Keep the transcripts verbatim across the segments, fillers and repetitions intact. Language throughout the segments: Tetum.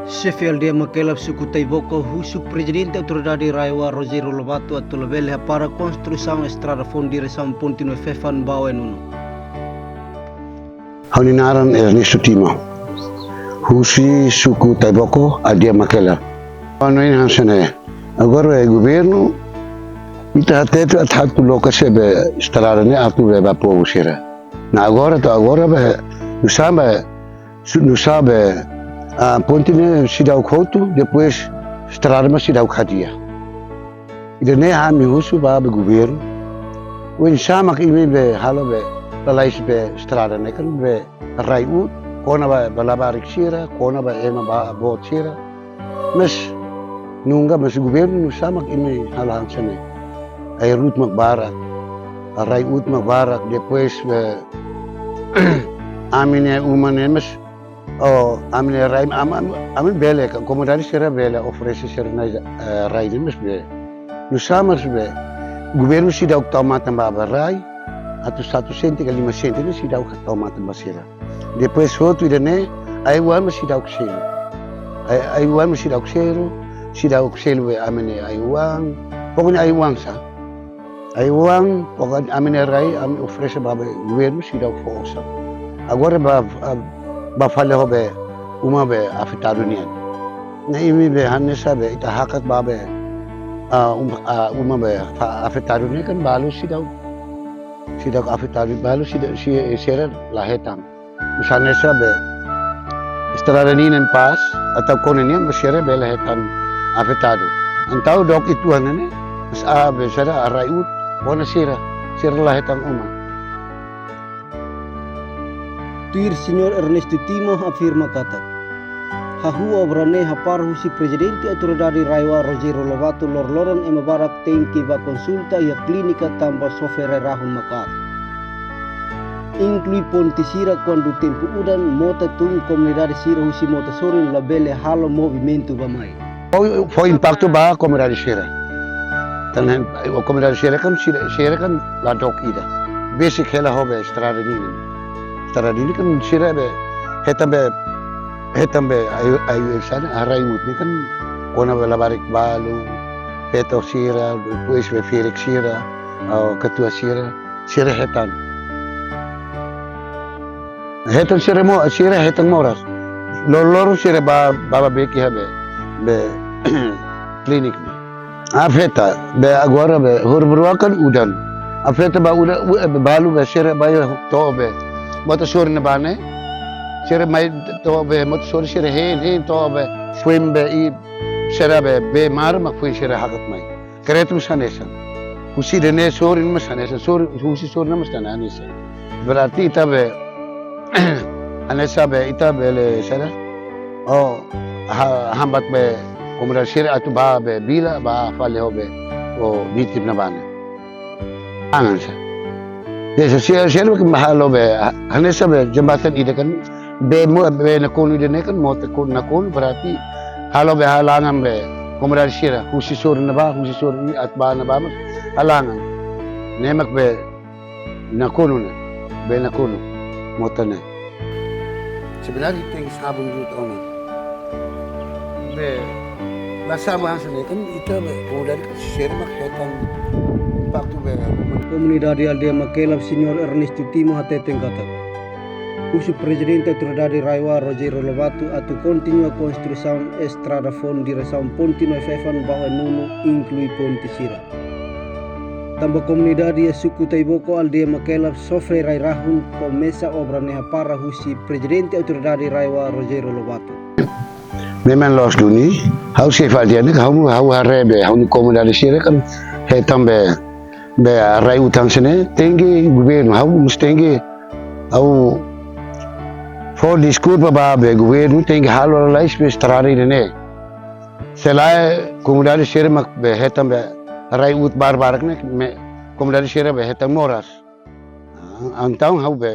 Xefe aldeia Makelab, suku Taiboko, husu Prezidente Autoridade RAEOA, Rogério Lobato, atu labele hapara konstrusaun estrada foun diresaun ponte Noefefan ba Oe-Nunu. Ha'u-nia naran Ernesto Timo, husi suku Taiboko, aldeia Makelab. Ha'u hanoin hanesan ne'e. Agora, eh, governu, ita hatete atu loke sebe estrada ne'e atu be ba povu sira. Ne'e agora, to'o agora be, nusá be, su-, nusá be, ah, ponte ne'e seidauk hotu, depois estrada mós seidauk hadi'a. Ida-ne'e ami husu ba be governu. Oinsá mak imi be halo be, lalais be estrada ne'e kan be rai-uut, kona ba, ba labarik sira, kona ba ema ba boot sira. Mas nunka, mas governu nusá mak imi halo hanesan ne'e. Ai-uut mak barak, rai-uut mak barak, depois, eh, ami-nia uma ne'e mas, oh, ami-nia rai, am-, am-, ami bele, komunidade sira bele oferese sira-nia, eh, rai ne'e mas be. Nusá mas be, governu seidauk tau matan ba, ba rai, atu satu sente ka lima sente ne'e seidauk tau matan ba sira. Depois hotu ida-ne'e, ai-oan mós seidauk selu. Ai, ai-oan mós seidauk selu, seidauk selu be ami-nia ai-oan. Pokoknya ai-oan sá. Ai-oan, pokoknya ami-nia rai, ami oferese ba be governu seidauk fó osan. Agora ba, ba, ba fali ho be uma be afetadu nian. Ne'e imi be hanesan be ita hakat ba be, ah, um, ah, uma be fa-, afetadu ne'e kan balu seidauk, seidauk afetadu, balu seidauk, si-, sira la hetan. Hanesan ne'e sá be, estrada ninin pas, atu kona nian, mas sira bele hetan afetadu. Entaun dook uitoan ne'e, mas a be sira rai-uut, kona sira, sira la hetan uma. Tuir Señór Ernesto Timo afirma katak, hahú obra ne'e hapara husi Prezidente Autoridade RAEOA Rogério Lobato, loroloron ema barak tenke ba konsulta iha klínika tanba sofre rai-rahun maka'as. Inklui ponte sira kuandu tempu udan, mota tun, komunidade sira husi mota sorin labele halo movimentu bá-mai. Fó, fó impaktu ba komunidade sira. Tanba, eh, komunidade sira kan, sira, sira kan la dook ida. Besik hela ho be estrada ninin. Estrada ninin kan sira be, hetan be, hetan be, ai, ai, sana, rai-uut ne'e kan, kona be labarik balu, feto sira, depois be ferik sira, ah, katuas sira. Sira hetan. Hetan sira mo-, sira hetan moras. Loroloron sira bá, bá, bá beki iha be, be klínika ne'e. Afeta, be agora be, horibainrua kan udan. Afeta ba udan, u-, be balu be sira bá iha to'o be mota sorin ne'ebá ne'e. Sira mai to'o be mota sorin sira hein, hein to'o be foin be i sira be, bee maran mak foin sira hakat mai. Kretun hanesan. Husi ida-ne'e sorin mós hanesan, sorin, husi sorin mós hanesan. Berarti ita be, hanesan be, ita bele sira. Oh, ha-, hambat be, komunidade sira atu bá be, bila, bá fali ho be, oh, vítima ne'ebá ne'e. Angan sa. Desa sira, sira ke mahalo be, ha-, hanesan be, jembatan ida kan, be mo, be nakonu ida-ne'e kan, mota kon-, nakonu berarti, halo be halangan be, komunidade sira, husi sorin ne'ebá, husi sorin ne'e atu bá ne'ebá mós, halangan. Ne'e mak be, nakonu ne'e, be nakonu, mota ne'e. Sebenarnya tenke sabun dulu, Oma. Be, la sabun hanesan ne'e kan, ita be, komunidade sira mak hetan impaktu be. Komunidade aldeia Makelab, Señór Ernesto Timo hateten katak, husu Prezidente Autoridade RAEOA Rogério Lobato atu kontinua konstrusaun estrada foun diresaun ponte Noefefan ba Oe-Nunu, inklui ponte sira. Tanba komunidade iha suku Taiboko, aldeia Makelab sofre rai-rahun, komesa obra ne'e hapara husi Prezidente Autoridade RAEOA Rogério Lobato. Memang loos duni, ha'u xefe aldeia ne'e, ha'u, ha'u haree be, ha'u-nia komunidade sira kan, hetan be, be rai-uut hanesan ne'e, tenke governu, ha'u mós tenke, ha'u fó deskulpa ba be governu, tenke halo lalais be estrada ida-ne'e. Se lae komunidade sira mak be hetan be rai-uut barbarak ne'e, me komunidade sira be hetan moras. Ah, entaun ha'u be,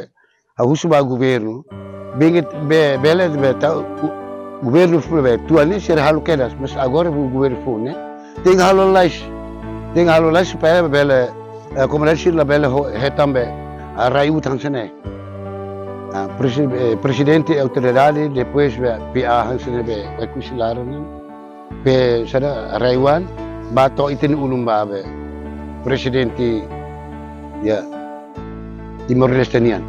ha'u husu ba governu, bengit be, bele be tau, gu-, governu foun be, tuan ne'e sira halo kedas, mas agora be governu foun ne'e, tenke halo lalais. Tenke halo lalais supaya bele, eh, komunidade sira labele ho-, hetan be, ah, rai-uut hanesan ne'e. Ah, presi-, eh, prezidente autoridade, depois be, P A hanesan ne'ebé, be, kusilaran, be, sada raiwan, ba to'o ita-nia ulun ba, be, prezidente, ya, Timor-Leste nian.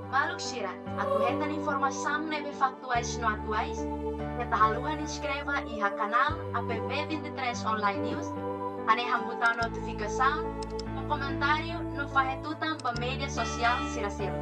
Maluk sira, atu hetan informasaun ne'ebé faktuais no atuais, keta haluha inskreve iha kanál A P B vinte e três Online News, hanehan butaun notifikasaun, no komentáriu, no fahe tutan ba média sosiál sira seluk.